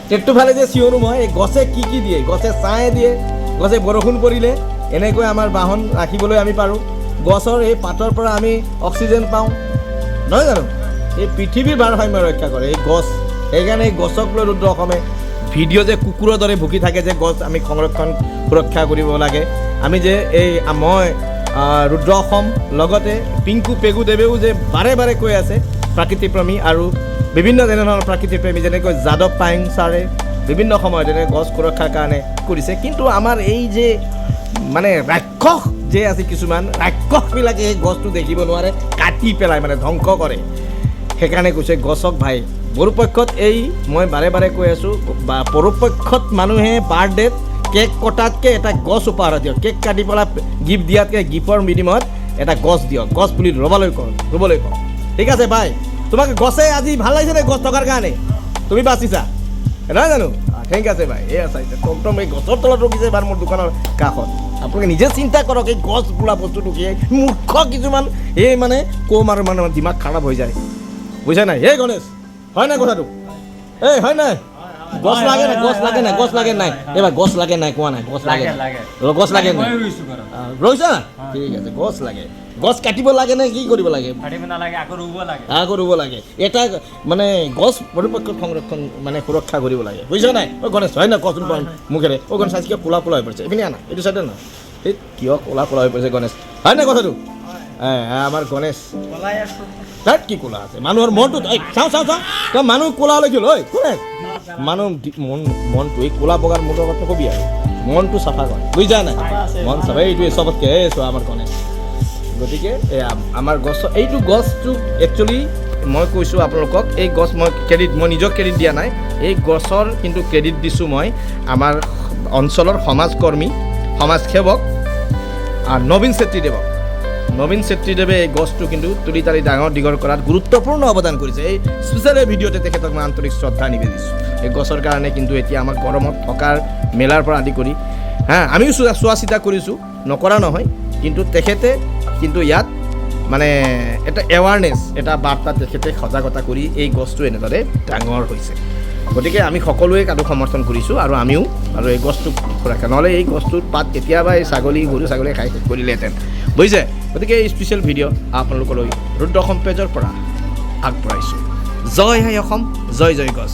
টেটটো ফালে যে চিঞৰোঁ মই, এই গছে কি কি দিয়ে? গছে ছাঁ দিয়ে, গছে বৰষুণ পৰিলে এনেকৈ আমাৰ বাহন ৰাখিবলৈ আমি পাৰোঁ। গছৰ এই পাতৰ পৰা আমি অক্সিজেন পাওঁ, নহয় জানো? এই পৃথিৱীৰ ভাৰসাম্য ৰক্ষা কৰে এই গছ। সেইকাৰণে এই গছক লৈ ৰুদ্ৰ অসমে ভিডিঅ' যে কুকুৰৰ দৰে ভুকি থাকে যে গছ আমি সংৰক্ষণ সুৰক্ষা কৰিব লাগে। আমি যে এই মই ৰুদ্ৰ অসম লগতে পিংকু পেগুদেৱেও যে বাৰে বাৰে কৈ আছে প্ৰাকৃতিপ্ৰেমী আৰু বিভিন্ন তেনেধৰণৰ প্ৰাকৃতিপ্ৰেমী, যেনেকৈ যাদৱ পায়েং ছাৰে বিভিন্ন সময়ত যেনে গছ সুৰক্ষাৰ কাৰণে কৰিছে। কিন্তু আমাৰ এই যে মানে ৰাক্ষস যে আছে, কিছুমান ৰাক্ষসবিলাকে এই গছটো দেখিব নোৱাৰে, কাটি পেলাই মানে ধ্বংস কৰে। সেইকাৰণে কৈছে গছক ভাই পৰোপক্ষত, এই মই বাৰে বাৰে কৈ আছোঁ, বা পৰোপক্ষত মানুহে বাৰ্থডেত কেক কটাতকৈ এটা গছ উপহাৰ দিয়ক। কেক কাটি পেলাই গিফ্ট দিয়াতকৈ গিফ্টৰ বিনিময়ত এটা গছ দিয়ক, গছ পুলি ৰুবলৈ কওক, ৰুবলৈ কওক। ঠিক আছে ভাই, তোমাক গছে আজি ভাল লাগিছে নে? গছ থকাৰ কাৰণে তুমি বাচিছা, নহয় জানো? ঠিক আছে ভাই। এয়া চাইছে, টমটম এই গছৰ তলত ৰখিছে এবাৰ মোৰ দোকানৰ কাষত। আপোনালোকে নিজে চিন্তা কৰক, এই গছ বোলা বস্তুটো কি? মূৰ্খ কিছুমান এই মানে কম আৰু মানে দিমাগ খাৰাপ হৈ যায়, বুজিছা নাই? এই গণেশ, হয় নাই কথাটো? এই হয় নাই? গছ লাগে নাই? গছ লাগে নাই? গছ লাগে নাই? এইবাৰ গছ লাগে নাই? কোৱা নাই? গছ লাগে? লাগে। গছ লাগে নাই? মই ৰুইছো ঘৰত। ৰুইছা? ঠিক আছে। গছ লাগে, গছ কাটিব লাগে নে কি কৰিব লাগে? কাটিব নালাগে, আকৌ ৰুব লাগে। আকৌ ৰুব লাগে। এটা মানে গছ পৰিপক্ষত সংৰক্ষণ মানে সুৰক্ষা কৰিব লাগে, বুজিছা নাই? অ' গণেশ, হয় নাই কচোন মুখেৰে? অ' গণেশ, আজি কিয় ক'লা ক'লা হৈ পৰিছে? এইপিনে আনা, এইটো চাইডে না। এই কিয় ক'লা ক'লা হৈ পৰিছে গণেশ, হয় নাই কথাটো? আমাৰ গণেশ পলাই আছো। তাত কি ক'লা আছে মানুহৰ মনটো? এই চাওঁ চাওঁ চাওঁ, তই মানুহ ক'লা হ'লে কি হ'ল? ঐ গণেশ, মানুহ মনটো এই ক'লা বগাৰ মূৰৰ কথা কবি আৰু মনটো চাফা কৰে, বুজিছা নাই? মন চাফা, এইটোৱে চবতকৈ। এই চোৱা আমাৰ গণেশ। গতিকে এই আমাৰ গছ, এইটো গছটো একচুৱেলি মই কৈছোঁ আপোনালোকক, এই গছ মই ক্ৰেডিট, মই নিজক ক্ৰেডিট দিয়া নাই। এই গছৰ কিন্তু ক্ৰেডিট দিছোঁ মই আমাৰ অঞ্চলৰ সমাজকৰ্মী, সমাজসেৱক নবীন চেত্ৰীদেৱক। নবীন চেত্ৰীদেৱে এই গছটো কিন্তু তুলি তালি ডাঙৰ দীঘল কৰাত গুৰুত্বপূৰ্ণ অৱদান কৰিছে। এই স্পেচিয়েল এই ভিডিঅ'তে তেখেতক মই আন্তৰিক শ্ৰদ্ধা নিবেদিছোঁ। এই গছৰ কাৰণে কিন্তু এতিয়া আমাৰ গৰমত থকাৰ মেলাৰ পৰা আদি কৰি, হা, আমিও চোৱা চিতা কৰিছোঁ, নকৰা নহয়, কিন্তু তেখেতে কিন্তু ইয়াত মানে এটা এৱাৰনেছ, এটা বাৰ্তা তেখেতে সজাগতা কৰি এই গছটো এনেদৰে ডাঙৰ হৈছে। গতিকে আমি সকলোৱে কাটো সমৰ্থন কৰিছোঁ আৰু আমিও আৰু এই গছটোক সুৰক্ষা, নহ'লে এই গছটোৰ পাত কেতিয়াবা এই ছাগলী, গৰু ছাগলীয়ে খাই শেষ কৰিলেহেঁতেন, বুজিছে? গতিকে এই স্পেচিয়েল ভিডিঅ' আপোনালোকলৈ ৰুদ্ৰ অসম পেজৰ পৰা আগবঢ়াইছোঁ। জয় আই অসম, জয় জয় গছ।